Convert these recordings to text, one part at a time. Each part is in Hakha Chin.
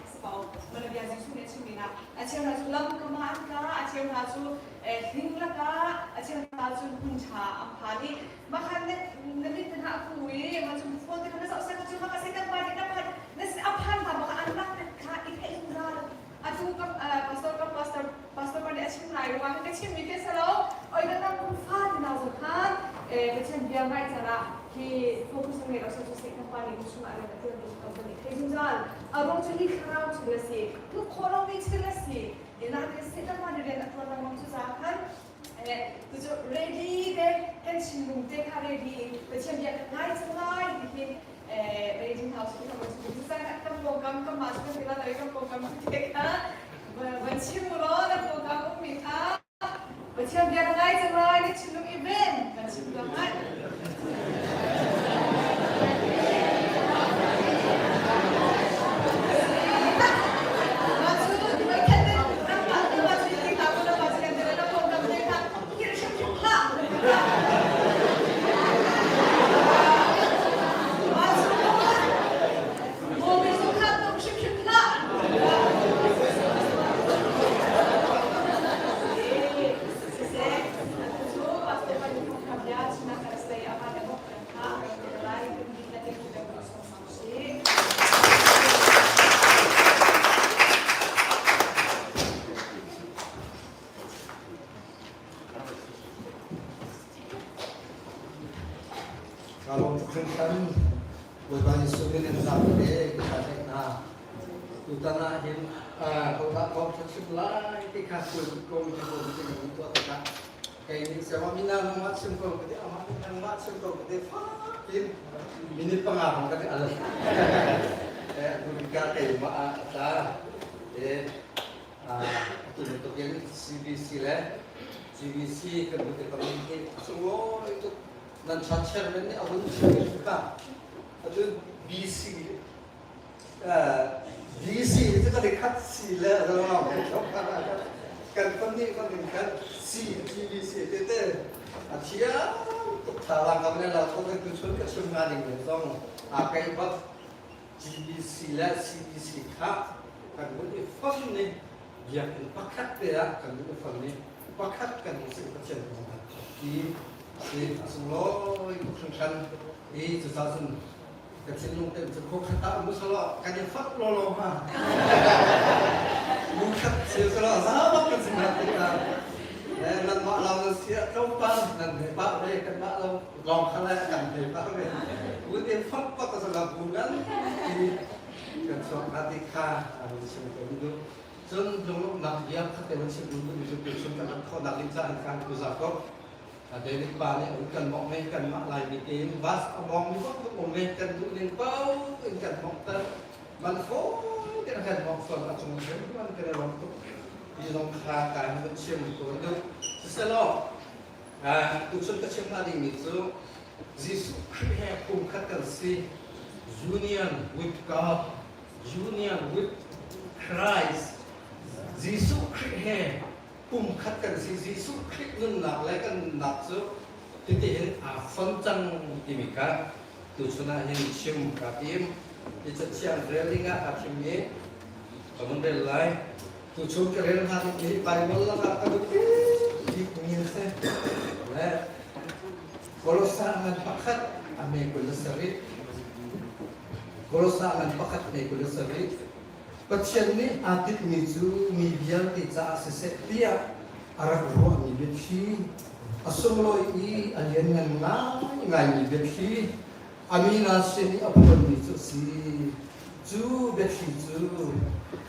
ti si ko. Mana bia Jesuh nih a chimmi hna. A cheu hna cu lam kam ah an tla, a cheu hna cu hling lakah, a cheu hna cu hmun ṭha an phan i makhan na mit hna a ku i ma cu phone te kha na zoh sek cu maka Satan pa nih na phan na a phan hna baka an lak kha i theih zungzal. Atu ka pastor ka pastor pastor pa nih a chim lai ruang ka chimmi khi si lo. Oi ka tam kum fa ti na zo khan Pathian bia ngai canah hi focus ngei lo cu Satan pa nih chungah rian a tuan mi kan kan i thei zungzal. A ruang cu hi thlarau thil a si, hmuh khawh lomi thil a si. Nain Satan pa nih rian a tuan lengmang cu caah khan cucu ready te kan thinlung te kha ready in Pathian bia kan ngai cang lai ti hi ready hna usih kan chim cu kan pawngkam kan mah cu kan ti lai kan pawngkam te kha van chim u law na pawngkam ummi kha Pathian bia na ngai cang lai na thinlung i ven kan chim tuah ngai. Ka lawm tuk hringhran. Bawipa Jesuh min in zapi te ka tlaih hna. Tutan ah hin hodah thawng ṭha chim lai ti kha kul ko ti ko ti kan tuah tikah kei nih sewa mina nangmah chim ko ka ti amah nih nangmah chim ko ka ti fak in minute panga hong ka ti al. Eh ka keimah ah a tla. Eh atu bantukin CBC le GBC kan hun i communicate a sunglawi tuk. Nan church chairman nih a hun chim tikah atu BC BC cu kan i khat C le a lo kan pahnih kan in khat C GBC te te a thiam tuk thalang kam le la thong tu chun ka chim nga ding zong a kai bak GBC le CBC kha kan hun i fon nih biakinn pakhat te ah kan hun i fon i pakhat kan hun si Pathian kong kan thawk ti si a sunglawi tuk hringhran i cucaah cun ka thinlung tem cu khua khat ah um selaw kan i fonh lawlaw hnga bu khat si selaw za bak kan si hnga tikah nanmah lawng nan si ah tlawmpal nan he pah ve kanmah lawng lawng kha le kan he pah ve bu te fonh bak ka selaw bu ngan ti kan chuak hnga ti kha a run chim ko duh cun lunglawmhnak bia khat te van chim duh mi cu tuchun kan rat khawhnak ding caah an kan kuza ko David pa nih un kan mawng me kanmah Laimi tein bus a mawng mi bak um me kan duh ning paoh in kan mawngter man fawi tein kan mawng sual a cung hrim man kan i lawm tuk ti zong kha kai van chim ko duh siselaw tuchun ka chim hnga dingmi cu Jesuh Khrih he pumkhat kan si union with God union with Christ Jesuh Khrih he pumkhat kan si Jesuh Khrih nunnak le kan nunnak cu titihin aa fon cang timi kha tuchun ah hin chim ka tim i cathiang rel ding ah kaa thim i ka vun rel lai tuchun ka rel hnga ding hi Bible lakah ka duh bik mi a si le Kolosa ngan pakhat a me 27 Kolosa ngan pakhat me 27 Pathian nih aa tinhmi cu mi vialte caah siseh tiah a rak ruahmi biathli, a sunglawi i a lianngan ngaingaimi biathli, a mi hna sin i a phuanmi cu a si. Cu biathli cu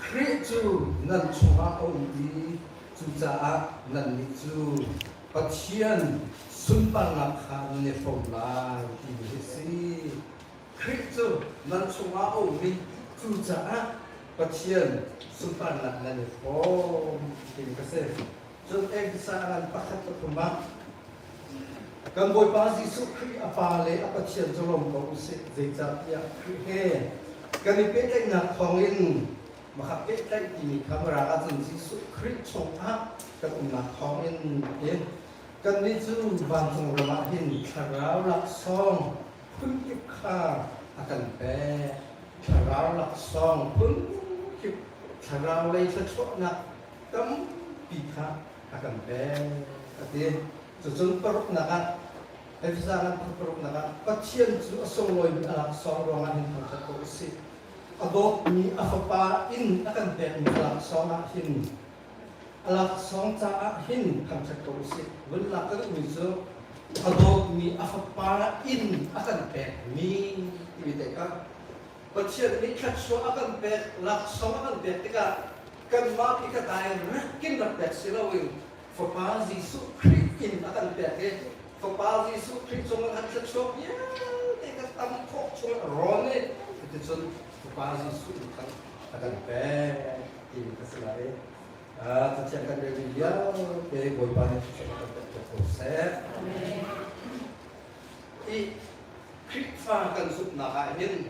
Khrih cu nan chungah a um i cucaah nannih cu Pathian sunparnak kha nan i hrawm lai timi hi a si. Khrih cu nan chungah a um i cucaah Pathian sunparnak nan i hrawm timi ka si. Cun Efesa ngan pakhat le thum ah kan Bawipa Jesuh Khrih a Pa le a Pathian cu lawm ko usih zeicahtiah Khrih he kan i pehtlaihnak thawngin maka pehtlaih timi kha Mirang ahcun Jesuh Khrih chungah kan umnak thawngin in kannih cu vancung ram ah hin thlarau laksawng phunkip kha a kan pek. Thlarau laksawng phunkip. Thlarau lei thluachuahnak tampi kha a kan pek a ti. Cucun paruknak ah Efesa ngan paruknak ah Pathian cu a sunglawimi a laksawng ruangah hin thangṭhat ko usih. A dawtmi a Fapa in a kan pekmi a laksawng ah hin a laksawng caah hin thangṭhat ko usih. Vun lak ka duhmi cu a dawtmi a Fapa in a kan pekmi timi te kha Pathian nih thluachuah a kan pek, laksawng a kan pek tikah kanmah pi kha direct in rak pek si loin Fapa Jesuh Khrih in a kan pek i Fapa Jesuh Khrih cungah khan thluachuah vialte kha tam khawh chung a rawn i cuticun Fapa Jesuh in khan a kan pek ti ka si lai. Pathian kan relmi vialte Bawipa nih thluachuah a kan pek ko seh. I Khrihfa kan zumhnak ah hin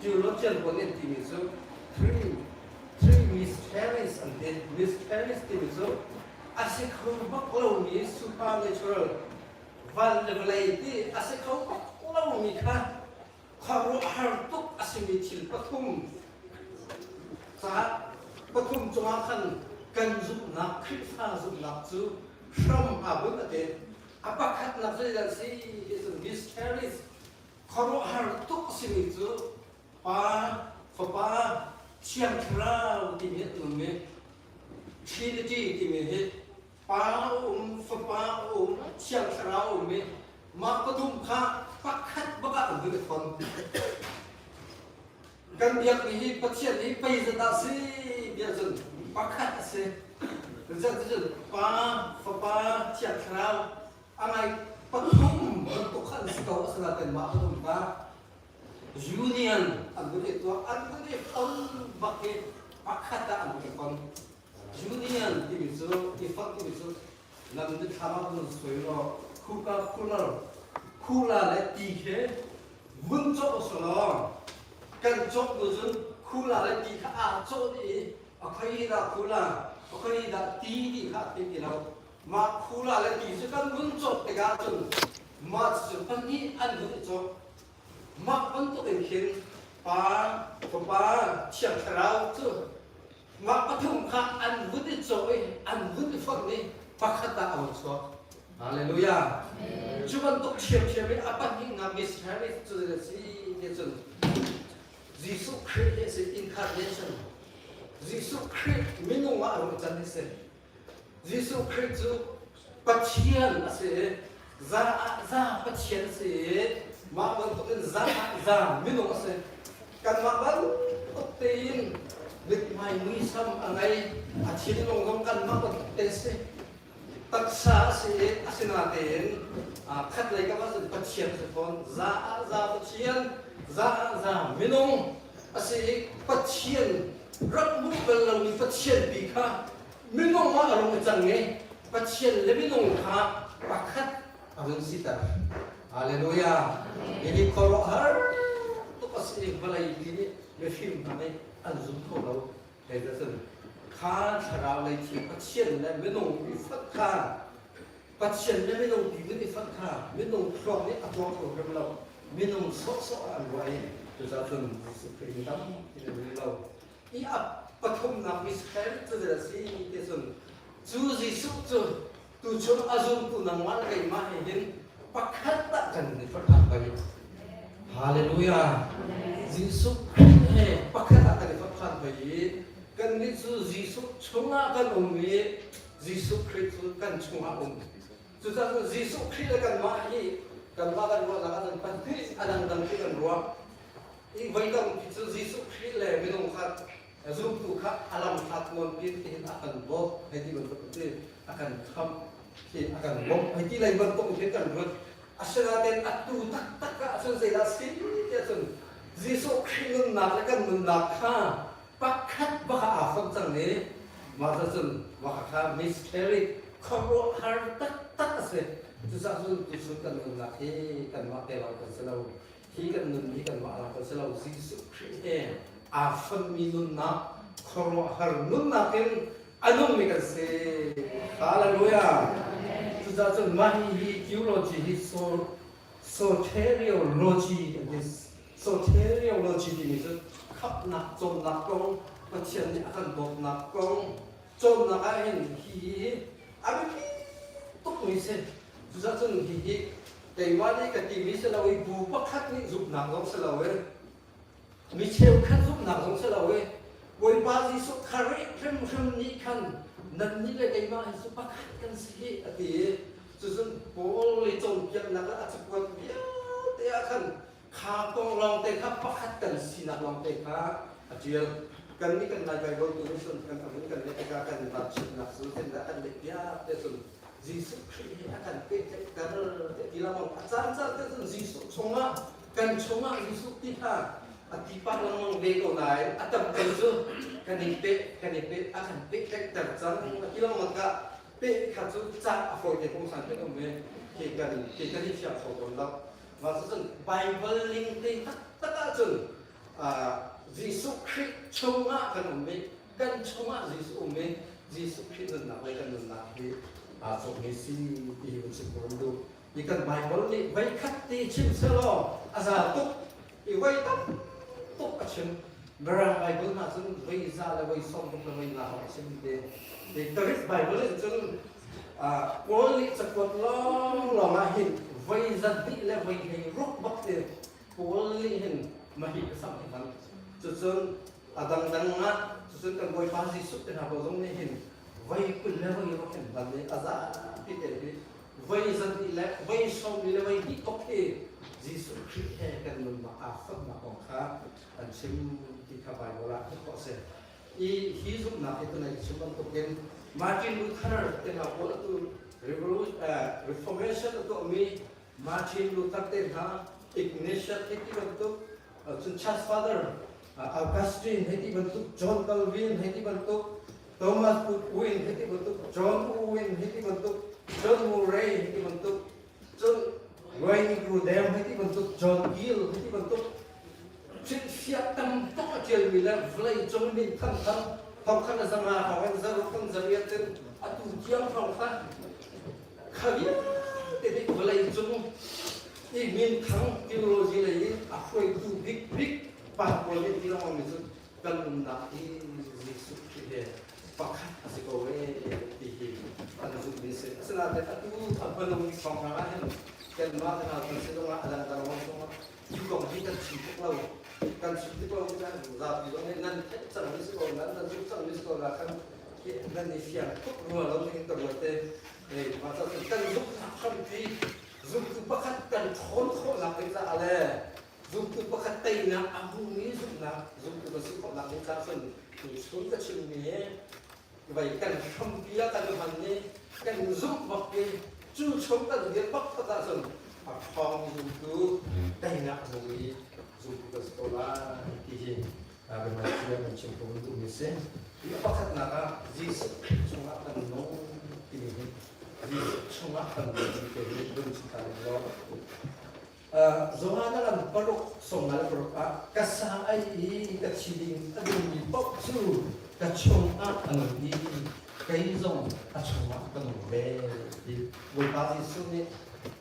theologian pawl nih an timi cu three mysteries an ti. Mysteries timi cu a si kho bak lomi supernatural van le vawlei ti a si kho bak lomi kha khuaruahhar tuk a simi thil pathum caah pathum cungah khan kan zumhnak Khrihfa zumhnak cu hram aa bunh a ti. A pakhatnak zeidah a si ti cu mysteries khuaruahhar tuk a simi cu Pa, Fapa, Thiang Thlarau timi an um i Trinity timi hi Pa a um, Fapa a um, Thiang Thlarau a um i mah pathum kha pakhat bak ah an vun i fon. Kan biakmi hi Pathian hi pei zat ah si tiah cun pakhat a si. Zat cun Pa, Fapa, Thiang Thlarau a ngai pathum bantuk kha an si ko asinain mah pathum kha union an vun i tuah an vun i fon bak i pakhat ah an vun i fon. Union timi cu i fonh timi cu lam nithlam ah vun suai law khuka cooler khula le ti he vun cawh usulaw kan cawh hnu cun khula le ti kha aa cawh dih i a khoi dah khula a khoi dah ti ti kha a thei ti lo. Mah khula le ti cu kan vun cawh tikah cun mah cu pahnih an vun i cawh. Mah bantuk in khin Pa, Fapa, Thiang Thlarau cu mah pathum kha an vun i cawh i an vun i fonh i pakhat ah a vung chuak. Hallelujah. Cu bantuk ṭhiamṭhiam in a pahnihnak missionary cu a si ti cun Jesuh Khrih hi a si incarnation. Jesuh Khrih minung ah a rung can hi si. Jesuh Khrih cu Pathian a si i za ah za Pathian a si i mah bantukin za ah za minung a si. Kanmah bantuk tein mithmai muisam a ngei, a thinlung zong kanmah bantuk te a si. Taksa a si i asinatein khatlei kam ahcun Pathian a si fawn. Za ah za Pathian, za ah za minung a si i Pathian rak hmuh bal lomi Pathian pi kha minung ah a rung i cang i Pathian le minung kha pakhat a run siter. Hallelujah. Hihi khuaruahhar tuk a si i vawlei pi nih mifim hna nih an zum kho lo. Hei cun kha thlarau lei thil Pathian le minung i fonh kha Pathian le minung ti min i fonh kha minung thluak nih a tuak kho hrim lo. Minung sawhsawh ah an ruah i cucaah cun Jesuh Khrih mi tampi an ril lo. I a pathumnak Israel cu zei a si ti cun cu Jesuh cu tuchun a zumtu nangmah le keimah he hin pakhat ah kan i fonh bai. Hallelujah. Jesuh Khrih he pakhat ah kan i fonh bai i kannih cu Jesuh chungah kan um i Jesuh Khrih cu kan chungah um. Cucaah cun Jesuh Khrih le kanmah hi kanmah kan ruahnak ah cun pahnih a dangdang khi kan ruah. I voi tampi cu Jesuh Khrih le minung kha zumtu kha a lamhlat nawn pin tihin a kan bawmh hei ti bantuk ti a kan khamh khi a kan bawmh hei ti lei bantuk hin kan ruat. Asinain atu taktak ah cun zeidah si tiah cun Jesuh Khrih nunnak le kan nunnak kha pakhat bak ah aa fonh cang i mah cun mah kha mystery khuaruahhar taktak a si. Cucaah cun tuchun kan nunnak hi kanmah te lawng kan si lo. Hi kan nun hi kanmah lawng kan si lo. Jesuh Khrih he aa fonhmi nunnak khuaruahhar nunnak in a nungmi kan si. Hallelujah. Cucaah cun mah hi theology hi soteriology an ti. Soteriology timi cu khamhnak cawnnak kong, Pathian nih a kan dawtnak kong cawnnak ah hin hi a biapi tukmi si. Cucacun hihi keimah nih ka timi si lo i bu pakhat nih zumhnak zong si lo i mi cheukhat zumhnak zong si lo i Bawipa Jesuh Khrih hrimhrim nih khan nannih le keimah hi cu pakhat kan si hi a ti i cucun Paul i cawnpiaknak le a cakuat vialte ah khan kha kong lawngte kha pakhat kan sinak lawngte kha a ṭial. Kannih kan Lai Baibal tu nih cun kan avun kan leh tikah kan vanchiatnak cu zeitindah kan leh piak te cun Jesuh Khrih he a kan pehtlaihter te ti lengmang. A caancaan te cun Jesuh chungah kan chungah Jesuh ti kha a ti pah lengmang ve ko nain a tam tel cu kan i peh kan i peh a kan pehtlaihter cang a ti lengmang ka peh kha cu cah a fawi te pungsan kan um i khi kan khi kan i fiang kho tawn lo. Mah cucun Baibal ning te taktak ahcun Jesuh Khrih chungah kan um i kan chungah Jesuh um i Jesuh Khrih nunnak le kan nunnak hi aa cawhmi si ti hi vun chim ka vun duh. Hi kan Baibal nih voikhat te chim selaw a za tuk i voi tam tuk a chim. Mirang Baibal hna cun voi za le voi 60 le voi nga hrawng a chim te. Greek Baibal in cun Paul nih cakuat lawnglawng ah hin voi 200 le voi 16 bak te Paul nih hin mahi a samh hi hman. Cucun a dangdang ah cucun kan Bawipa Jesuh te hna ko zong nih hin voi 20 le voi ruk hin hman i a zapi te hi voi 200 le voi 40 le voi hnih tok hi Jesuh Khrih he kan nunnak aa fonhnak kong kha an chim ti kha Baibal ah hmuh khawh a si. I hi zumhnak hi tunai chim bantukin Martin Luther te hna pawl atu Reformation a tuahmi Martin Luther te hna Ignatius hei ti bantuk cun Church Father Augustine hei ti bantuk John Calvin hei ti bantuk Thomas Goodwin hei ti bantuk John Owen hei ti bantuk John Murray hei ti bantuk cun Wayne Grudem hei ti bantuk John Gill hei ti bantuk Hrilhfiah tam tuk a ṭialmi le vawleicung min thangthang thongkhat le 500 hrawng in 600 in 800 in atu tiang hrawng kha kha vialte nih vawleicung i minthang theology lei in a hruaitu bikbik pa pawl nih ti lengmang mi cu kan nunnak hi Jesuh Khrih he pakhat a si ko ee ti hi an zumhmi a si. Asinain atu a hmanung thawngṭha ah hin kanmah kan kan si zongah a dangdang zongah Hi kong hi kan chim tuk lo. Kan chim tuk lo caan zapi zong nih nan theih cang mi si ko nan nan zumh cang mi si ko na khan nan i fiang tuk rua lo ning ka ruat te. Mah ca cun kan zumhnak hrampi zumtu pakhat kan ṭhawn khawhnak ding caah le zumtu pakhat teinak a hmumi zumhnak zumtu kan si khawhnak ding caah cun tuchun ka chimmi hi Vei kan hrampi ah kan hman i kan zumh bak i cu chung kan dir bak tak ahcun a ṭhawng zumtu teinak a hmu i zumtu kan si ko lai ti hi biahmaiṭi kan chim ko duhmi si. Hi a pakhatnak ah Jesuh Khrih chungah kan nung timi hi Jesuh chungah kan nung timi te hi vun chim ta ning law Johan a lam paruk 56 ah ka sa ai i ka thi ding a dingmi paoh cu ka chungah a nung i kei zong a chungah ka nung ve ti Bawipa Jesuh nih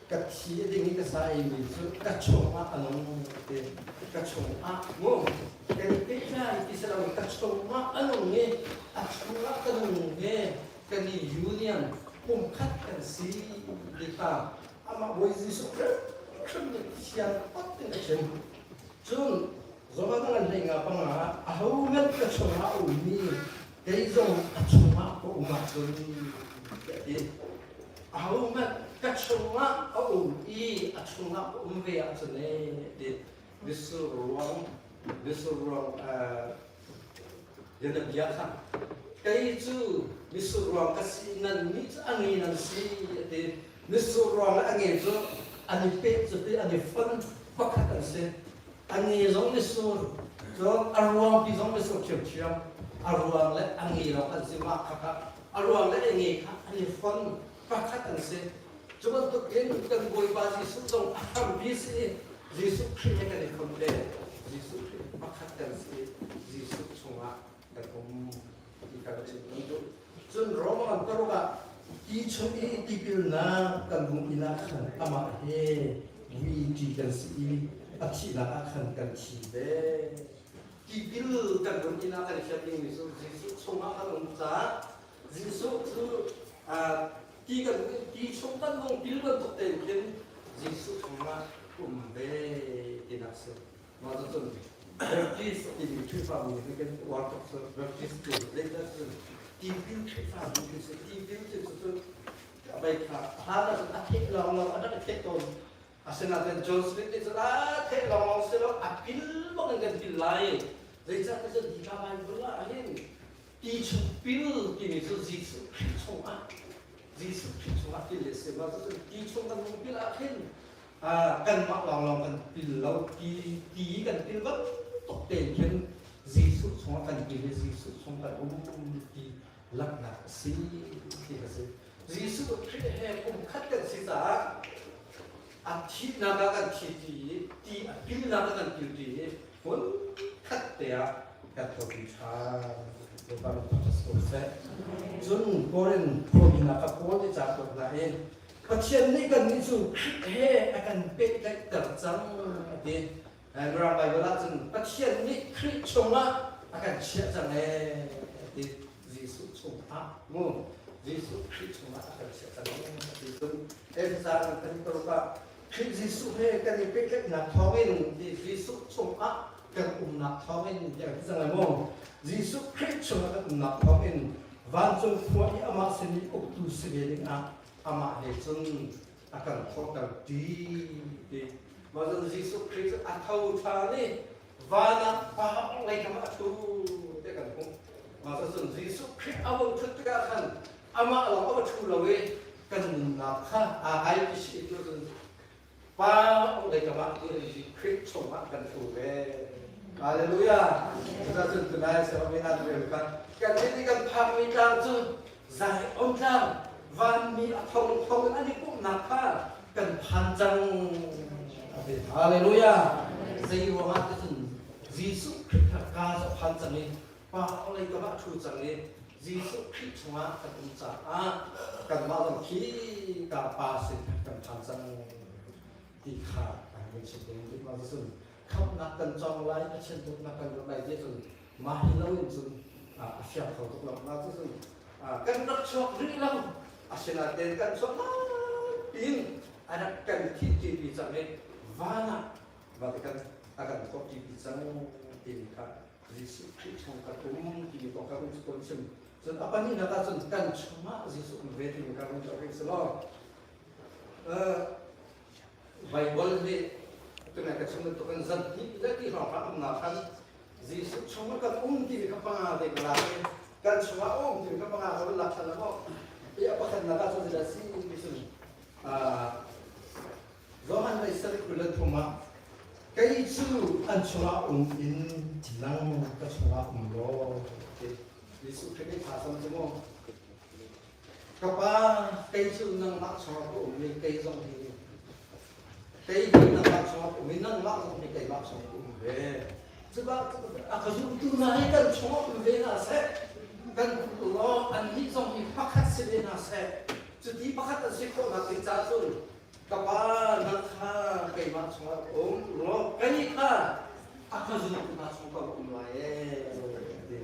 ka thi a ding i ka sa eimi cu ka chungah a nung ti ka chungah mu kan pehtlai ti si lo ka chungah a nung i a chungah ka nung ve kan i union pumkhat kan si ti kha Amah Bawi Jesuh Khrih nih thiang tak in a chim. Cun Johan a ngan 55 ah ahohmanh ka chungah a ummi kei zong a chungah ka um ahcun tiah a ti. Ahohmanh ka chungah a um i a chungah ka um ve ahcun ee a ti. Mitsur ruang mitsur ruang bianabia kha kei cu mitsur ruang ka si nannih cu a nge nan si a ti. Mitsur ruang le a nge cu an i peh cu ti an i fon pakhat an si. A nge zong mitsur cun a ruangpi zong mitsur ṭhiamṭhiam a ruang le a nge lawng an si mah kha kha a ruang le a nge kha an i fon pakhat an si. Cu bantuk in kan Bawipa Jesuh zong a hrampi si i Jesuh Khrih he kan i fon ve. Jesuh Khrih pakhat kan si. Jesuh chungah kan um ti kha ka chim kan duh. Cun Roma an paruk ah ti chung i tipilnak kan hmuh inn ah khan amah he vui ṭi kan si i A thihnak ah khan kan thi ve. Tipil kan vun inn ah kan i fian dingmi cu Jesuh chungah kan um caah Jesuh cu ti kan ti chung kan hung pil bantuk tein khin Jesuh chungah um ve tinak si. Mah cucun Baptist timi Khrihfabu nih kan uar tuk cu Baptist ti zeidah cun tipil Khrihfabu ti si. Tipil ti cu cun vei kha hlan ah cun a theh lawnglawng a rak i theh tawn. Asinain John Smith nih cun a theh lawnglawng si lo, a pil bak in kan pil lai. Zeicah ti cun hi ka Bible ah hin ti chung pil timi cu Jesuh Khrih chungah Jesuh Khrih chungah pil a si. Mah cucun ti chung kan hung pil ah khin kanmah lawnglawng kan pil lo, ti ti kan pil bantuk tein khin Jesuh chungah kan pil i Jesuh chung kan um ti langhnak a si ti a si. Jesuh Khrih he pumkhat kan si caah a thihnak ah kan thi ti i ti a pilnak ah kan pil ti i hmun khat te ah kan tho ti ṭhan. Bawipa min thangṭhat si ko seh. Cun Korin khuami hna kha Paul nih ca a kuat hna i Pathian nih kannih cu Khrih he a kan pehtlaihter cang a ti. Mirang Baibal ah cun Pathian nih Khrih chungah a kan chiah cang ee a ti. Jesuh chungah mu Jesuh Khrih chungah a kan chiah cang ee a ti. Cun Efesa kan kan paruk ah Khrih Jesuh he kan i pehtlaihnak thawngin ti Jesuh chungah kan umnak thawngin tiah ti cang lai mu. Jesuh Khrih chungah kan umnak thawngin vancung khua i amah sin i uktu si ve dingah amah he cun a kan thawhter ṭi ti. Mah cun Jesuh Khrih cu a tho ṭhan i van ah pa lei kam ah a ṭhu ti kan hmuh. Mah cun Jesuh Khrih a vung ṭhut tikah khan amah lawng a va ṭhu lo i kan nunnak kha aa kai ti si tu cun Pa lei kam ah Khrih chungah kan ṭhu ve. Hallelujah. Cucaah cun tunai Serapina rel kha kan nih kan phakmi tlang cu Zion tlang vanmi a thong thong in an i pumhnak kha kan phan cang. Hallelujah. Zei ruangah ti cun Jesuh Khrih kha ka cu a phan cang i Pa lei kam ah a ṭhu cang i Jesuh Khrih chungah kan um caah kanmah zong khi ka Pa sin kan phan cang ti kha kan vun chim ding ti ma cun khamhnak kan cawng lai, Pathian dawtnak kan ruat lai ti cun mah hi lo in cun a fiang kho tuk lo. Ma cun kan rak chuak rih lo, asinain kan chuak pin a rak kan thih ṭi cang i van ah Vatican a kan thawh ṭi cang timi kha Jesuh Khrih chung kan um timi kong kha rung chim. Cun a pahnihnak ah cun kan chungah Jesuh um ve timi kha rung chuak rih si law Baibal nih tunai ka chim bantukin zan hnih le ti hrawng hram umnak khan Jesuh chungah kan um timi kha panga te ka lak i kan chungah a um timi kha panga ka vun lak ṭhan maw? I a pakhatnak ah cun zeidah si ti cun Johan lei sarih 23 ah kei cu an chungah um in nang ka chungah um law ti Jesuh Khrih nih tha cam cu mu. Ka pa, kei cu nangmah chungah ka um i kei zong hi kei hi nangmah chungah ka um i nangmah zong hi keimah chungah ka um ve. Cuba a ka zumtu hna hi kan chungah um ve hna seh. Kan law annih zong hi pakhat si ve hna seh. Cuti pakhat an si khawhnak ding caah cun ka pa nang kha keimah chungah ka um law kei kha a ka zumtu hna chung ka um lai ee ti.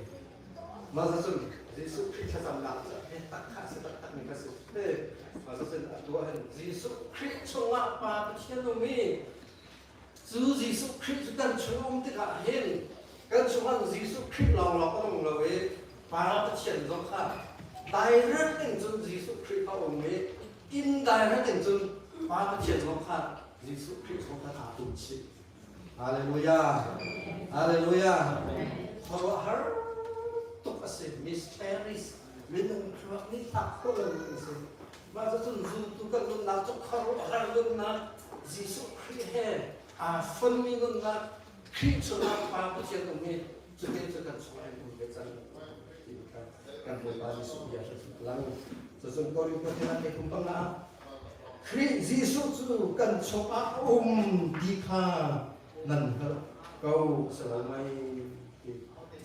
Mah cun Jesuh Khrih thlacamnak cu he tak kha si taktak mi kha si. Mah cun atu ah hin Jesuh Khrih chungah Pa Pathian um i cu Jesuh Khrih cu kan chung um tikah hin kan chungah Jesuh Khrih lawnglawng a um lo i Pa Pathian zong kha direct in cun Jesuh Khrih a um i indirect in cun Pa Pathian zong kha Jesuh Khrih zong kha aa tum chih. Hallelujah. Hallelujah. Khuaruahhar tuk a si. Mysteries minung thluak nih hlak khawh lo a si. Mah cun zultu kan nunnak cu khuaruahhar nunnak Jesuh Khrih he aa fonmi nunnak Khrih chungah Pa Pathian um i cutin cu kan chungah in um ve cang ti kha kan Bawipa Jesuh bia cu lang. Cucun Korin khuathil ah kum panga Khrih Jesuh cu kan chungah a um ti kha nan hngalh ko a si lo mei?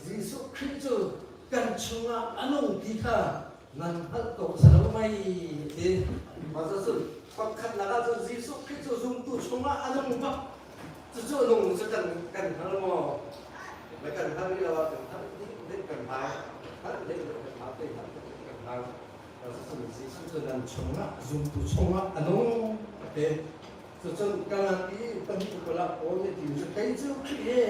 Jesuh Khrih cu kan chungah a nung ti kha nan hngalh ko a si lo mei? Ti. Mah cun pakhatnak ah cun Jesuh Khrih cu zumtu chungah a nung bak. Cucu nung cu kan kan hngal maw? Le kan hngal rih lo ah kan hngalh dih dih kan hau. Hngalh dih dih kan hau te hngalh dih kan hau. Cucun Jesuh cu nan chungah zumtu chungah a nung a ti. Cucun Galati pahnih kul ah Paul nih ti cu kei cu Khrih he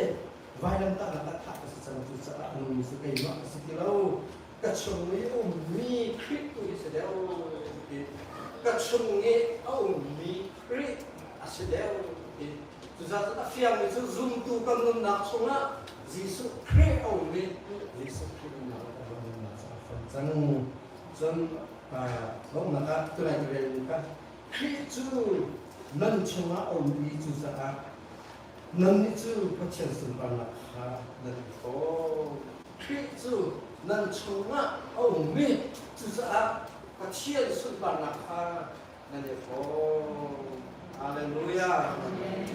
vailamtahnak ah thah ka si cang cucaah a nungmi cu keimah ka si ti lo. Ka chung i a ummi Khrih tu hi si deuh ti. Ka chung i a ummi Khrih a si deuh ti. Cucaah cun a fiangmi cu zumtu kan nunnak chungah Jesuh Khrih a um i Jesuh Khrih nunnak ah kan nunnak cu a fam cang. Cun lawmhnak ah tunai ka relmi kha Khrih cu nan chungah a um i cucaah nannih cu Pathian sunparnak kha nan i hrawm. Khrih cu nan chungah a um i cucaah Pathian sunparnak kha nan i hrawm. Hallelujah.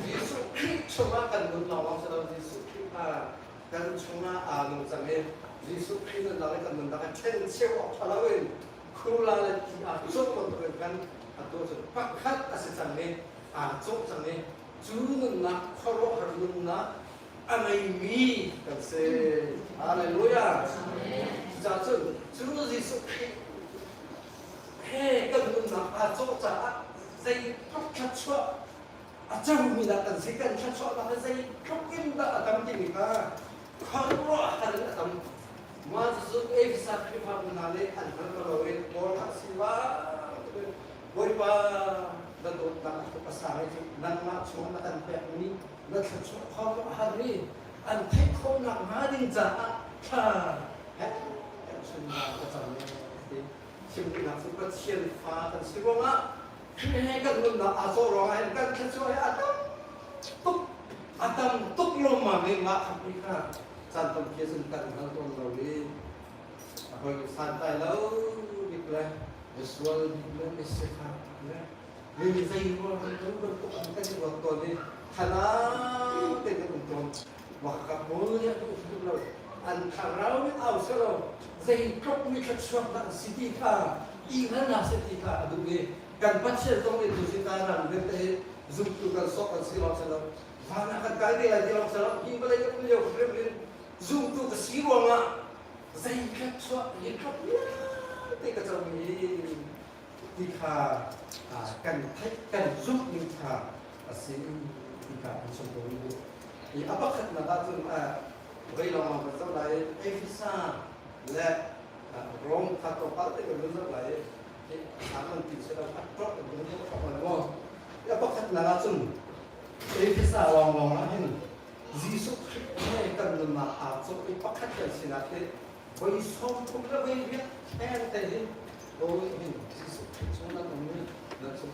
Jesuh Khrih chungah kan nun lawng si lo Jesuh Khrih kha kan chungah aa nung cang i Jesuh Khrih nunnak le kan nunnak a ṭhen cheu awk ṭha loin khurla le ti aa cawh bantukin kan atu cu pakhat a si cang i aa cawh cang i cu nunnak khuaruahhar nunnak a ngeimi kan si. Hallelujah. Cucaah cun cu Jesuh Khrih he kan nunnak aa cawh caah zeitluk thluachuah a comi dah kan si kan thluachuahnak hi zeitluk in dah a tam timi kha khuaruahhar in a tam. Mah cucu Efesa Khrihfabu hna nih an hngal ko lo i Paul kha si Bawipa na dawtnak a tuk a sang i nangmah chung na kan pekmi na thluachuah khuaruahhar i an theih khawhnak hnga ding caah thla he kan chunnak ka cam e ti chimnak cu Pathian fa kan si ruangah Khrih he kan nunnak aa cawh ruangah hin kan thluachuah hi a tam tuk a tam tuk lawmmam i mah kha kha caan tampi cun kan hngal tawn lo i a hoi santlai lo bik le misual bik le misifak le mi zei ruang kan bantuk an kan i ruat tawn i thana te kan um tawn wakka pawl nih an um lo an thlarau nih au se lo zeitluk mi thluachuak dah si ti kha i hngalnak si ti kha a duh i kan Pathian zong nih tu si ta ram vialte hi zumtu kan sok kan si lawng si lo van ah kan kai te lai ti lawng si lo hi vawlei kan um lio hrim in zumtu ka si ruangah zei thluachuah hi tluk vialte ka co mi ti kha kan theih kan zumh ning kha a si ti kha an chim ko mi i a pakhatnak ah cun vei lawngmang kan zoh lai Efesa le Rom kha tlawmpal te kan zoh lai i an ti se lo a tlok kan zoh tlok lai maw a pakhatnak ah cun Efesa lawnglawng ah hin Jesuh Khrih he kan nunnak aa cawh i pakhat kan sinak hi voi 30 le voi riat kheng te hin voi hin Jesuh Khrih chung nan um i nan chung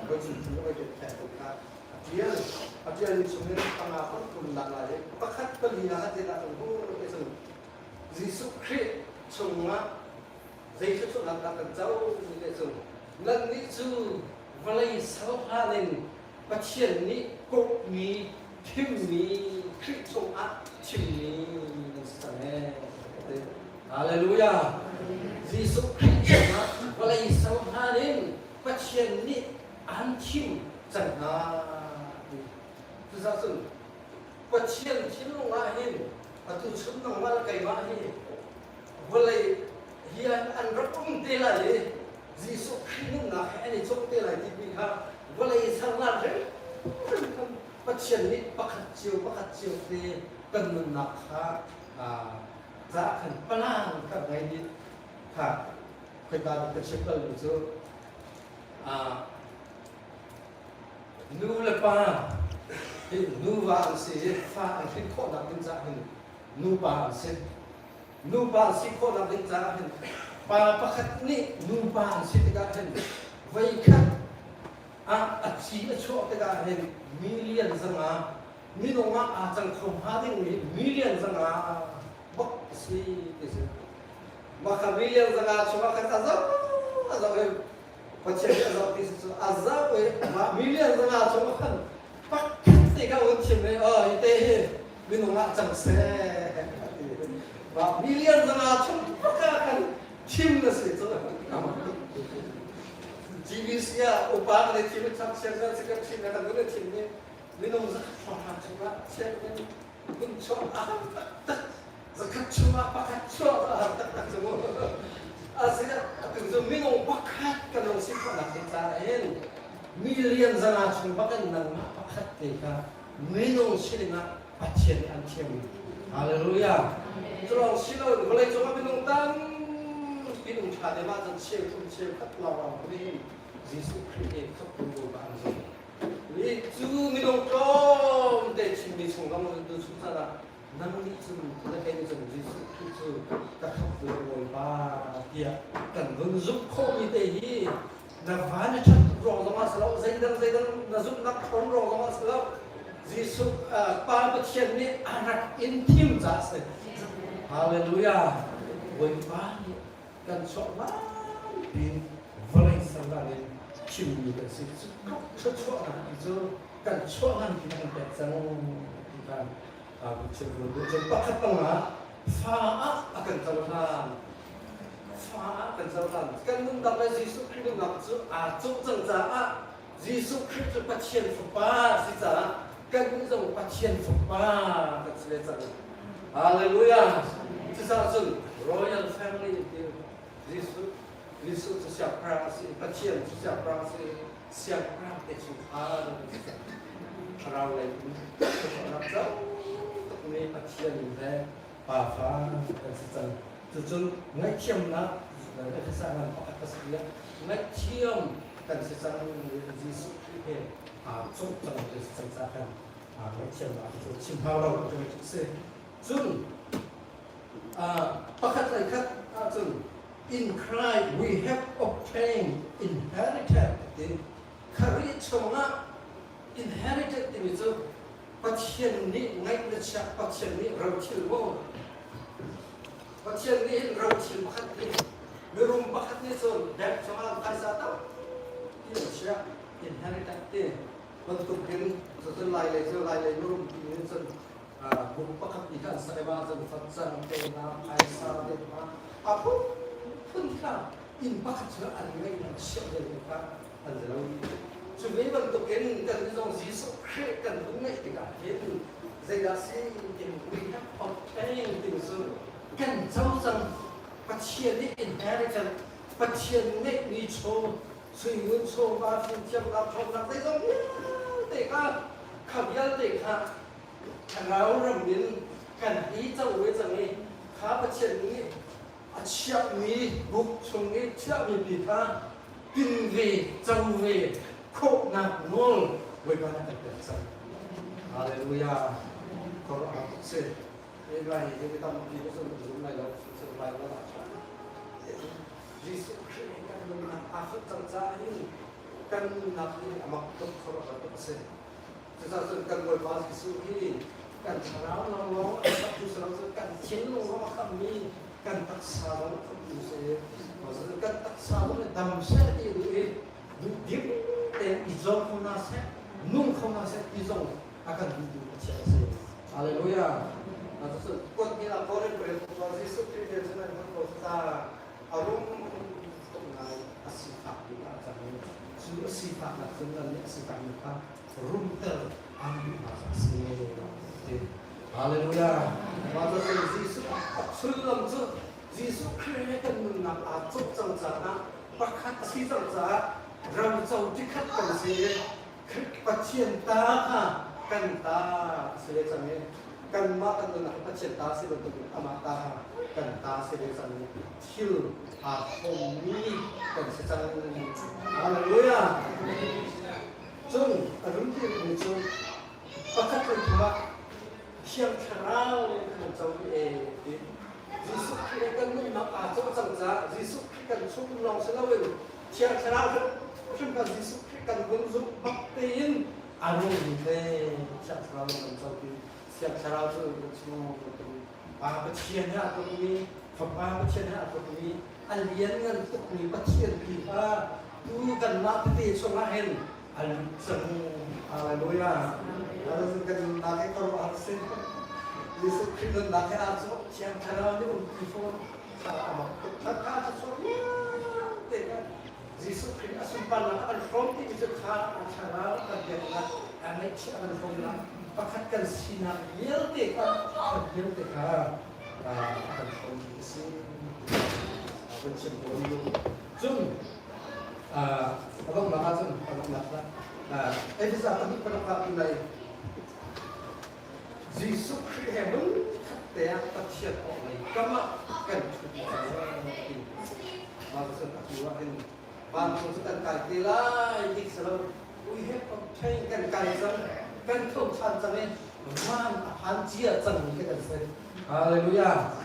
voi chung chung voi riat kheng te kha a tial a tial ni chung in panga phun phun nak lai i pakhat pali na te dah kan hu te cun Jesuh Khrih chungah zei thluachuahnak dah kan co ni te cun nannih cu vawlei ser hlan in Pathian nih kawhmi, thimmi, Khrih chungah thimmi nan si cang ee. Hallelujah! Jesuh Khrih chungah vawlei ser hlan in Pathian nih an thim cang hna. Cucaah cun Pathian thinlung ah hin atu chun nangmah le keimah hi vawlei hi an rak um te lai i Jesuh Khrih nunnak he an i cawk te lai timi kha vawlei sernak hrimhrim khan Pathian nih pakhat cio te kan nunnak kha caah khan plan kan ngei dih kha khoika ka chim balmi cu nu le pa hi nuva an si i fa an hrin khawhnak ding caah hin nupa an si. Nupa si khawhnak ding caah hin pa pakhat nih nupa an si tikah hin voikhat ah a thi a chuah tikah hin million zanga minung ah aa cang kho hnga dingmi million zanga bak a si ti si. Mah kha million zanga chungah khan a zoh a zoh i Pathian nih a zoh ti si cu a zoh i mah million zanga chungah khan pakhat te kha un chim i oh hi te hi minung ah cang seh a ti. Mah million zanga chung bak ah khan thim na si cu. GBC ah upa kan i thim i chak sian kan si kan thim kan kan thim ni. Minung zakhat hrawnghrang chungah chiah in hun chuah a har taktak. Zakhat chungah pakhat chuah a har taktak cu mu. Asiah atu cu minung pakhat kan hung si khawhnak ding caah hin million zanga chung bakin nangmah pakhat te kha minung si dingah Pathian nih an thiam. Hallelujah. Cu lawng si lo vawlei cungah minung tampi nung ṭha deuh ahcun cheuthum cheukhat lawnglawng nih Jesuh Khrih nih khamhtu Bawipa an zumh. Nih cu minung tlawmte chimmi chung zong tu chung caan ah nang nih cun na kei nih cun Jesuh Khrih cu ka khamhtu Bawipa tiah kan vun zumh khawhmi te hi na van a ṭhat tuk ruang zongah si lo zeidang zeidang na zumhnak ṭhawn ruang zongah si lo Jesuh Pa Pathian nih a rak in thim caah si. Hallelujah. Bawipa nih kan chuah nganpi vawlei sangdang in thimmi kan si. Cu thluachuahnak ti cu kan chuah nganpi na kan pek cang ti kha Pathian cun pakhat panga fa ah a kan cohlan. Fa ah kan cohlan. Kan nunnak le Jesuh Khrih nunnak cu aa cawh cang caah Jesuh Khrih cu Pathian Fapa si caah kannih zong Pathian Fapa kan si ve cang. Hallelujah! Cucaah cun Royal Family ti Jesuh Jesuh cu siangpahrang a si, Pathian cu siangpahrang a si, siangpahrang te chungkhar kan si cang. Thlarau lei in thluachuahnak co tukmi Pathian le pafa kan si cang. Cucun ngaihthiamnak Efesa ngan pakhat ka si ngaihthiam kan si cang Jesuh Khrih he aa cawh cang kan si cang caah khan ngaihthiamnak cu chim hau lo cu si. Cun pakhat le khat ahcun in Christ we have obtained inheritance ti Khrih chungah inherited timi cu Pathian nih ngaih na chiah Pathian nih rothil maw Pathian nih hin rothil pakhat hi mirum pakhat nih cun bank chungah phaisa tampi an chiah inheritance ti bantuk hin cun lai lei cu lai lei mirum ti nih cun buk pakhat nih khan sak i cun facang te hna phaisa te hna a phunphun kha inn pakhat cu an ngeih an chiah ve kha an si lo. Cu ve bantukin kan zong Jesuh Khrih kan hun ngeih tikah hin zeidah si in we have obtained ti cu kan co cang. Pathian nih inheritance Pathian ngeihmi chaw suingun chawva fimthiamnak ṭhawnnak zeizong vialte kha kha vialte kha thlarau ram in kan hi co ve cang i kha Pathian nih a chiahmi buk chung i chiahmi pi kha tin ve co ve khawhnak nawl Bawipa nih kan pek cang. Hallelujah. Khuaruahhar tuk si. Lai hi mi tampi cu cun zum lai lo cun lai lo ah Jesuh Khrih kan nunnak aa fonh cang caah hin kan nunnak hi a mak tuk khuaruahhar tuk a si. Cucaah cun kan Bawipa Jesuh hi kan thlarau lawnglawng a khamtu si lo cun kan thinlung zong a khammi kan taksa zong a khamtu si. Kan taksa zong nih dam seh ti duh i duh dim tein i zuam kho hna seh, nung kho hna seh ti zong a kan duhtu Pathian a si. Hallelujah. Cucu kuat ni ah Korin pariat Jesuh Khrih he cun an hman ko ta a rum tuk ngai a sifak bik ah a cang i cu a sifaknak cun nan nih a sifakmi kha rumter aan duhnak a si ti. Hallelujah. Mah cu Jesuh a sullam cu Jesuh Khrih he kan nunnak aa cawh cang caah pakhat a si cang caah ramco tikhat kan si i Khrih Pathian ta kha kan ta a si ve cang i kanmah kan nunnak Pathian ta si bantukin amah ta kha kan ta si ve cang i thil aa hrawmmi kan si cang. Hallelujah. Cun a run ti cu pakhat le thum ah Thiang Thlarau in kan co i e ti. Jesuh Khrih kan nunnak aa cawh cang caah Jesuh Khrih kan chung lawng si loin Thiang Thlarau hrim kan Jesuh Khrih kan vun zumh bak tein a rungmi te Thiang Thlarau kan co ti. Thiang Thlarau cu kan chung Pa Pathian he aa tlukmi Fapa Pathian he aa tlukmi a lianngan tukmi Pathian ti kha tu kanmah tete chungah hin a lut cang. Hallelujah. Kan nunnak hi khuaruahhar si. Jesuh Khrih nunnak hi aa cawh Thiang Thlarau nih umpi fawn. A mak tuk. Kha kha a chuak te kha Jesuh Khrih a sunparnak an hrawm timi cu kha a thlarau kan biaknak a Ngaihchiah kan hrawmnak pakhat kan sinak vialte kha kan vialte kha a kan hrawm a si. Kan chim ko ni. Cun a donghnak ahcun a donghnak ah Efesa pahnih paruk ah tunai Jesuh Khrih he hmun khat te ah Pathian awk lei kam ah kan ṭhut cang ti. Mah cun atu ah hin vancung cu kan kai te lai ti si lo. We have obtained kan kai cang, kan tho ṭhan cang i van a phan cia cang mi kan si. Hallelujah.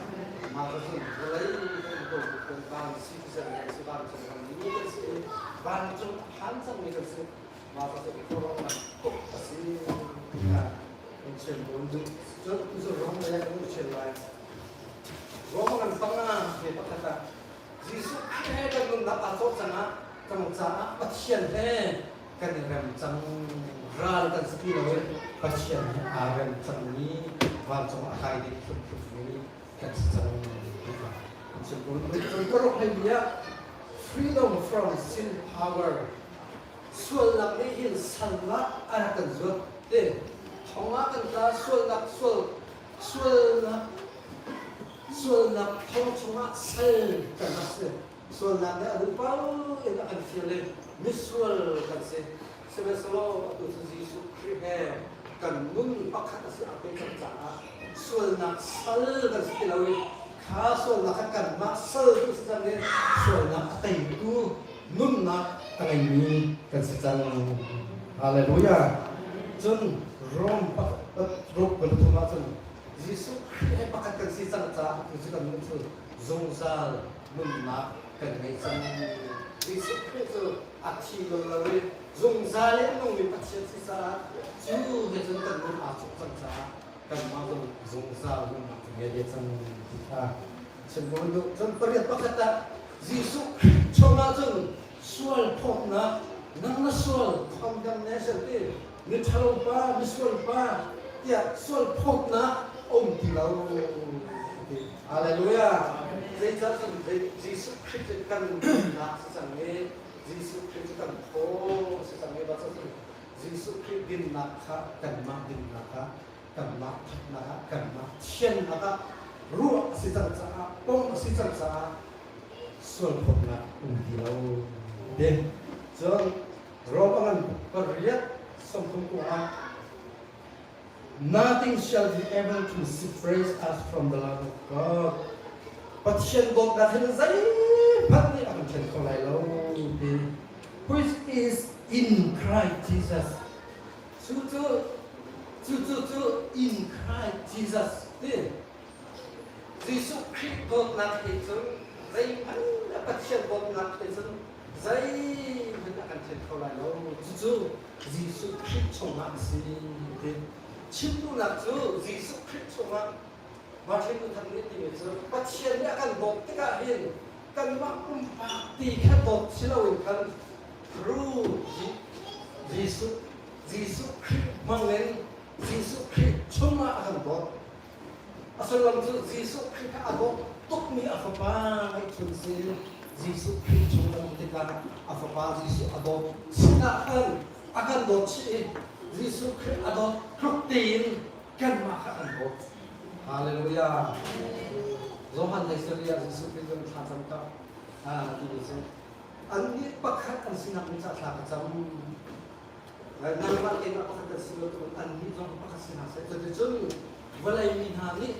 Mah cu vawlei kan ko kan van citizen kan si, vancung ram mi kan si, vancung a phan cang mi kan si. Mah cu i khuaruahnak tuk a si. Kan chim tawn duh. Cun tu rom le kan chim lai. Rom kan panga he pakhat ah Jesuh Khrih he kan nunnak aa cawh cangah cang caah Pathian he kan i rem cang. Ral kan si ti lo i Pathian he aa rem cangmi vancung a kai ding hrimhrimmi kan si cang ti kha kan chim ko. Cun paruk hleimi ah freedom from sin power sualnak nih hin salnak a rak kan zuat te thong ah kan tla sualnak sual sualnak sualnak thong chungah sal kan rak si sualnak nih a duh paoh in a kan fial i misual kan si sihmanhsehlaw atu cu Jesuh Khrih he kan nun pakhat a si a pe cang caah sualnak sal kan si ti lo i kha sualnak kha kanmah sal tu si cang i sualnak a teitu nunnak a ngeimi kan si cang. Hallelujah. Cun Rom ruk pathum ah cun Jesuh Khrih he pakhat kan si cang caah tu cu kan nun cu zungzal nunnak kan ngei cang. Jesuh Khrih cu a thi bal lo i zungzal in nungmi Pathian si caah cu he cun kan nun aa cuk cang caah kanmah zong zungzal nunnak kan ngei ve cang ti kha chim ko duh. Cun pariat pakhat ah Jesuh Khrih chungah cun sual phawtnak nang na sual condemnation ti miṭhalo pa misual pa tiah sual phawtnak a um ti lo ti. Hallelujah. Zeicah cun Jesuh Khrih cu kan nunnak si cang i Jesuh Khrih cu kan thaw si cang i cun Jesuh Khrih dinnak kha kanmah dinnak ah kanmah ṭhatnak ah kanmah thiannak ah ruah a si cang caah pom a si cang caah sualphawtnak um ti lo ti. Cun Rom a ngan pariat 30 ah Nothing shall be able to separate us from the love of God. Pathian dawtnak hin zeihmanh nih a kan ṭhen kho lai lo ti. Which is in Christ Jesus. Cu cu cu cu cu in Christ Jesus ti. Jesuh Khrih dawtnak he cun zeihmanh Pathian dawtnak he cun zeihmanh a kan ṭhen kho lai lo. Cucu Jesuh Khrih chungah a si ti. Chim duhnak cu Jesuh Khrih chungah Martin Luther nih timi cu Pathian nih a kan dawt tikah hin kanmah pumpak ti kha dawt si loin khan through Jesuh Jesuh Khrih hmangin Jesuh Khrih chungah a kan dawt. A sullam cu Jesuh Khrih kha a dawt tukmi a fapa ngeihchun si. Jesuh Khrih chung kan um tikah a fapa Jesuh a dawt sinah khan a kan dawt chih i Jesuh Khrih a dawt tluk tein kanmah kha kan dawt. Hallelujah. Johan lei sari ah Jesuh Khrih cu thla cam ka timi cu annih pakhat an sinak ding caah thla ka cam. Nangmah keimah pakhat kan si lo tuk annih zong pakhat si hna seh. Cuticun vawlei mi hna nih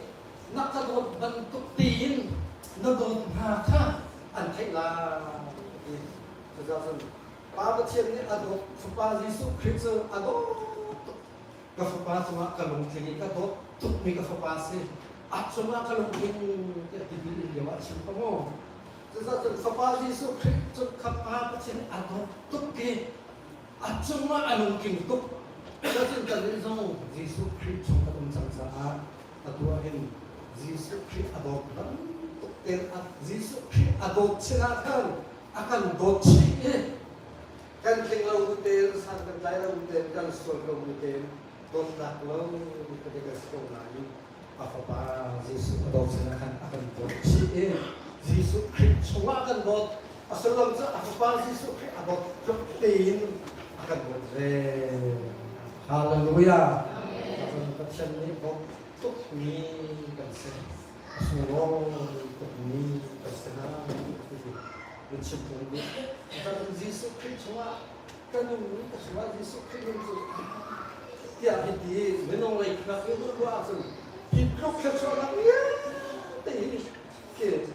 na ka dawt bantuk tein na dawt hna kha an theih lai ti. Cucaah Pa Pathian nih a dawt Fapa Jesuh Khrih cu a dawt tuk. Ka fapa cungah ka lungtling i ka dawt tukmi ka fapa si. A cungah ka lungtling tiah timi in lio ah chim ko mu. Cucaah cun Fapa Jesuh Khrih cu kha Pa Pathian a dawt tuk i a cungah a lungtling tuk. Cutin kannih zong Jesuh Khrih chung kan um cang caah atu ah hin Jesuh Khrih a dawt bantuk tein Jesuh Khrih a dawt chin ah khan a kan dawt chih i kan tling lo bu tein san kan tlai lo bu tein kan sual ko bu tein dawtnak lo ka ti kan si ko nain a fapa Jesuh a dawt sin ah khan a kan dawt chih i Jesuh Khrih chungah kan dawt A sullam cu a Fapa Jesuh Khrih a dawt tluk tein a kan dawt ve. Hallelujah. Hallelujah. Pathian nih bawmh tukmi kan si. A sunglawi tukmi kan si hna. Min chim tung duh. Jesuh Khrih chungah ka nung ka chungah Jesuh Khrih nung cu tiah hi ti minung lei khuak i ruah ahcun hi tluk thluachuahnak vialte hi khi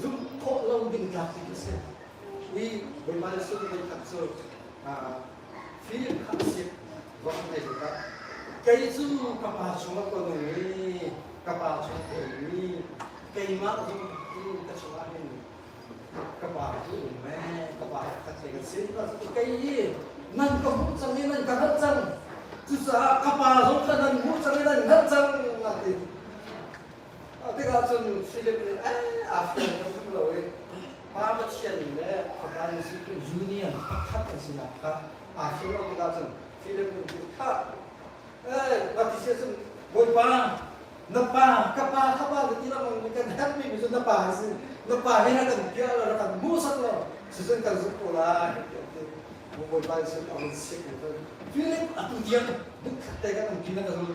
zumh khawh lo ding tlak ti a si. Hi Bawipa Jesuh nih voikhat cu Philip kha a sik va a ngeih tikah kei cu ka pa chungah ka nung i ka pa chung ka um i keimah zong hi ka chungah hin ka pa cu um ee ka pa khat te kan si kei hi nan ka hmuh cang i nan ka hngalh cang cucaah ka pa zong kha nan hmuh cang i nan hngalh cang a ti. Tikah cun Philip nih aa fiang kho tuk lo i Pa Pathian le Fapa Jesuh Khrih union pakhat an sinak kha aa fiang lo tikah cun Philip nih cun kha eh va ti sia cun Bawipa na pa ka pa ka pa na ti lengmang mi kan herhmi mi cu na pa a si na pa he na kan piah lo na kan hmuhsak lo cucun kan zumh ko lai tiah a ti. Bawipa nih cun a vun sik i Philip atu tiang buk khat te kan um ti na ka zul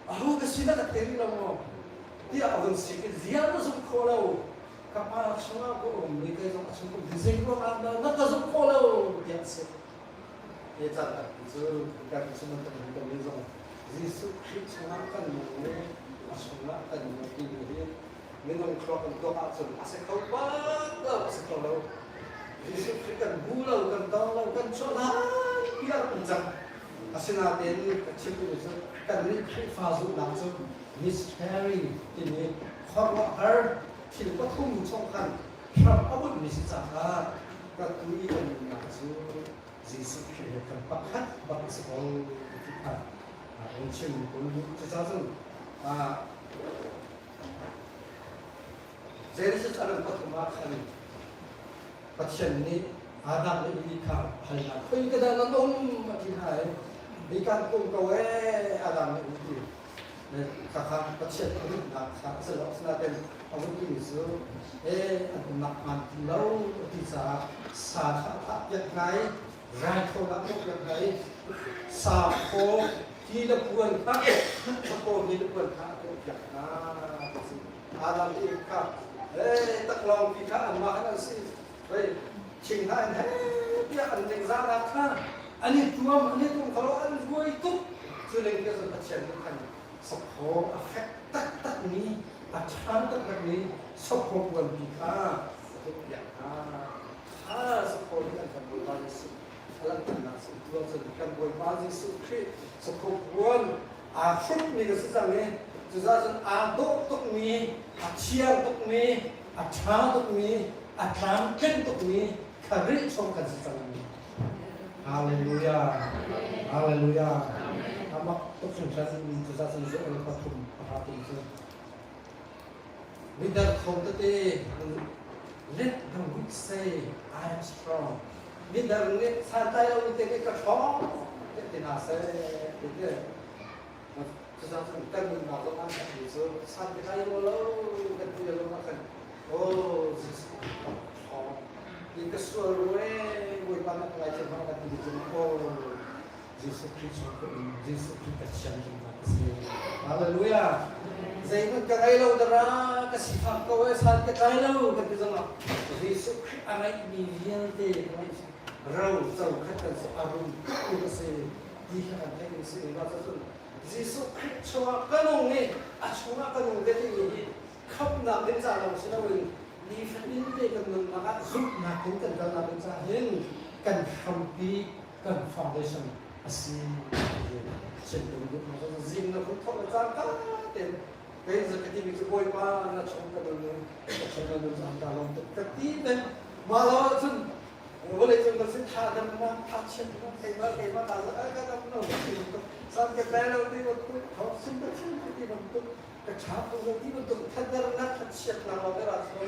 Aho ka sin ah ka thei rih lo maw? tiah a vun sik i ziar na zumh khawh lo. Ka pa chungah ka um i kei zong a chung um zei ruangah dah na ka zumh khawh lo tiah a si. Hi caan tampi cu kan chim kan kan mi zong Jesuh Khrih chungah kan nung i a chungah kan nung timi hi minung thluak in tuak ahcun a si kho bak lo, a si kho lo. Jesuh Khrih kan hmu lo, kan tong lo, kan chuah hlan piah kan cang. Asinain ka chim duhmi cu kannih Khrihfa zumhnak cu mystery timi khuaruahhar thil pathum chung khan hram a bunhmi si caah kan tu i kan nunnak cu Jesuh Khrih he kan pakhat bak a si ko ti kha rung chim kun duh. Cucaah cun Genesis a ram pathum ah khan Pathian nih Adam le Evi kha halnak khoi ka dah nan um a ti hna i hi kan um ko ee Adam le Evi ti kha Pathian a duhnak kha a si lo asinain a vun timi cu ee an umnak hmaan ti lo a ti caah sa kha a thah piak hna i raithawinak a tuah piak hna i sa phaw ti le puan kha phaw ti le puan kha a tuah piak hna ti si. Adam le Eve kha ee taklawng pi kha anmah khan an si hei thing hna in he tiah an ningzahnak kha an i tuam an i tum kho an vuai tuk cu ning ke cun Pathian nih khan sokhaw a fek taktak mi a ṭha taktak mi sokhaw puanpi kha a tuk piak hna kha sokhaw nih an kan Bawipa Jesuh a langhternak si tuah cun kan Bawipa Jesuh Khrih sokhaw puan aa hrukmi ka si cang i cucaah cun aa dawh tukmi, a thiang tukmi, a ṭha tukmi, a tlamtling tukmi Khrih chung kan si cang. Hallelujah. Hallelujah. Amak tuk hringhran cucaah cun Joel pathum pahra tum cu midar thawng tete let the weak say I am strong. Midar nih santlai lo mi te ka ṭhawng ti hna seh ti ti cucaah cun kan nunnak zong ah kan cu san ti tlai lo lo kan ti lo ah kan oh Jesuh ka ṭhawng ti ka sual rue Bawipa na ka ngaithiam hna kan ti cun oh Jesuh Khrih chung ka um Jesuh Khrih ka thiam zungzal a si. Hallelujah. Zeihmanh ka ngei lo dara ka sifak ko e san ka tlai lo kan ti zongah Jesuh Khrih a ngeihmi vialte ka ngeih ro co khat kan si a rum tuk a si ti kha kan theih si ma cun Jesuh Khrih chungah ka nung i a chungah ka nung ve timi hi khamhnak ding ca lawng si loin nifatin te kan nunnak ah zumhnak in kan kalnak ding ca hin kan hrampi kan foundation a si chim duh zing na hun thawk caan ka ten kei za ka ti mi cu bawipa na chung ka nun ka chung na nun zam ta lawm tuk ka ti ben ma lo cun vawlei cung kan sin tha dam na tha chiat na keimah keimah ta za ka dam no ti bantuk san ka tlai lo ti bantuk thawk sim ka sim ti bantuk ka tha ko lo ti bantuk thadar na thachiat na lo ra so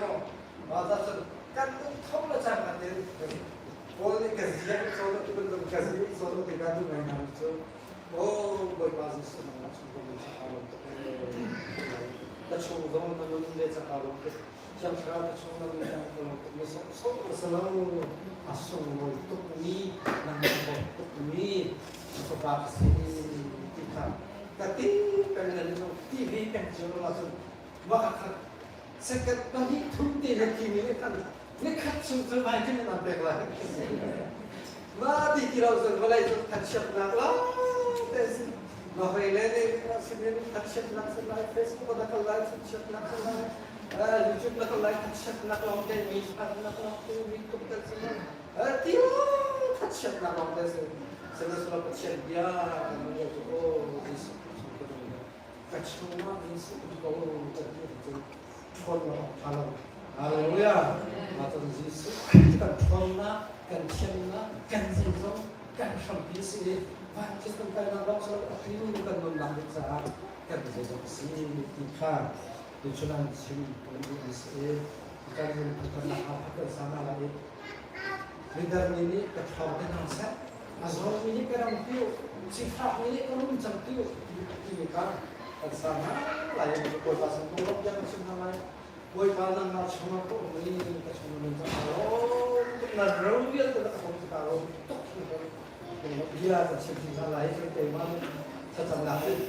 ma za cun kan nun tho la cang ka ten Paul nih ka ziak cawn a ti bantuk ka ziak cawn ti ka duh ngai hna cu oh Bawipa Jesuh nang na chung zong na lawm tuk na chung zong na nun le caka lawm tuk Thiang Thlarau na chung na nun na lawm tuk na sawh sawh na salo a sunglawi tuk mi na bawm tuk mi fapa ka si ti kha. ta ka ti peng na ni TV peng cio lo cun maka kha second pahnih thum te na ti mi nih khan ni khat chung cu vai kin nan pek lai ma ti ti lo cun vawlei cu thachiatnak la te si ma hoi le ne sinin thachiatnak si lai Facebook na kal lai thachiatnak si lai YouTube na kal lai thachiatnak lawng te mi thachiatnak lawng te mi tuk te si lai ti thachiatnak lawng te si sihmanhsehlaw Pathian bia kan mun cu aw Jesuh ka chungah Jesuh um ko kan ti cun ṭhawn lo awk ṭha lo. Hallelujah. Mah cun Jesuh kan ṭhawnnak, kan thiannak, kan zeizong, kan hrampi si i vancung kan kalnak lawng si lo a tling kan nunnak ding caah kan zeizong si ti kha tuchun an chim kan duh mi si i kan lungput nak ah kan sana lai i midar mi nih ka ṭhawng te hna seh a zawtmi nih ka ram ti u sifakmi nih ka rum cang ti u timi kha kan sa hna lai i Bawipa sin kong lawmh kan chim hna lai Bawipa nangmah chungah ka um i ka chung na nun cang rawm tuk na ro vialte na ka hom ka rawm tuk bia kan chim hna lai kan keimah nih thlacamnak in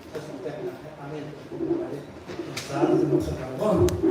thlacam peknak he amen. Caan kan